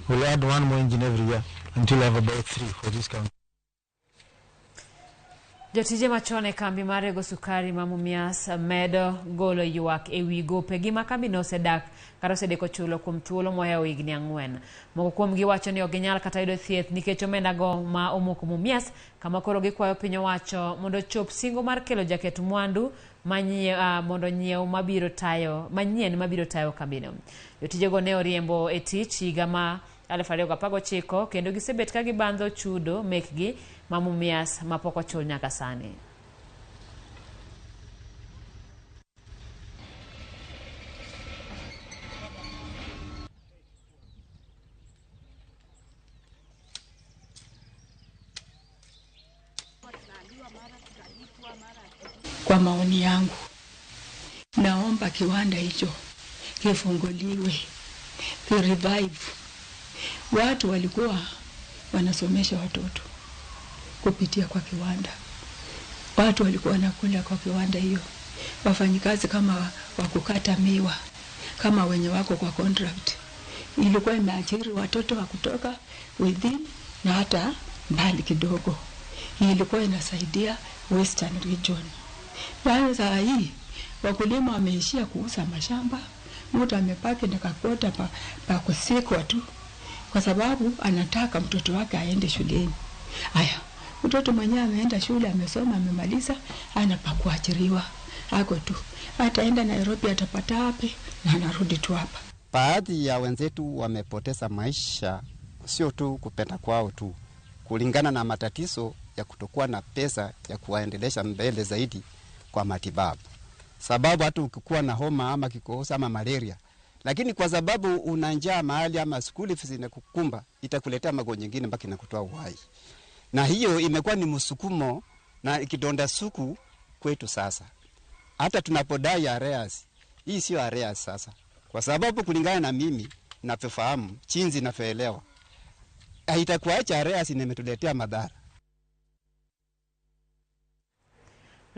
We'll add one more engine every year until we have about 3 for this county. Jotije machon e kambi mar rego sukari ma Mumias medo golo ywak e wi gopegi ma kambino osedak kata osedeko chulo kuom thuolo mohewo higni 4. Moko kuomgi wacho ni ok ginyal kata yudo thieth nikech omendago ma omoko Mumias, kama koro gikwayo piny owacho mondo ochop singo mar kelo jaket mwandu mondo nyiew mabiro tayo manyien mabiro tayo kambino. Jotijego ne oriembo e tich higa ma 2019 kendo gisebet ka gibandho chudo mekgi ma Mumias mapok ochul nyaka sani. Kwa maoni yangu, naomba kiwanda hicho kifunguliwe, kirevive. Watu walikuwa wanasomesha watoto kupitia kwa kiwanda, watu walikuwa wanakula kwa kiwanda hiyo, wafanyikazi kama wa kukata miwa, kama wenye wako kwa contract, ilikuwa imeajiri watoto wa kutoka within na hata mbali kidogo. Ilikuwa inasaidia Western Region. Yaani saa hii wakulima wameishia kuuza mashamba, mtu amepaki na kakota pa kusikwa tu, kwa sababu anataka mtoto wake aende shuleni. Aya, mtoto mwenyewe ameenda shule, amesoma, amemaliza, ana pa kuajiriwa, ako tu. Ataenda Nairobi atapata wapi? Na anarudi tu hapa. Baadhi ya wenzetu wamepoteza maisha, sio tu kupenda kwao tu, kulingana na matatizo ya kutokuwa na pesa ya kuwaendelesha mbele zaidi kwa matibabu. Sababu hata ukikuwa na homa ama kikohozi ama malaria, lakini kwa sababu una njaa mahali ama school fees inakukumba, itakuletea magonjwa mengine mpaka inakutoa uhai. Na hiyo imekuwa ni msukumo na kidonda sugu kwetu sasa. Hata tunapodai arrears, hii sio arrears sasa. Kwa sababu kulingana na mimi ninavyofahamu, chinzi ninavyoelewa, haitakuacha arrears imetuletea madhara.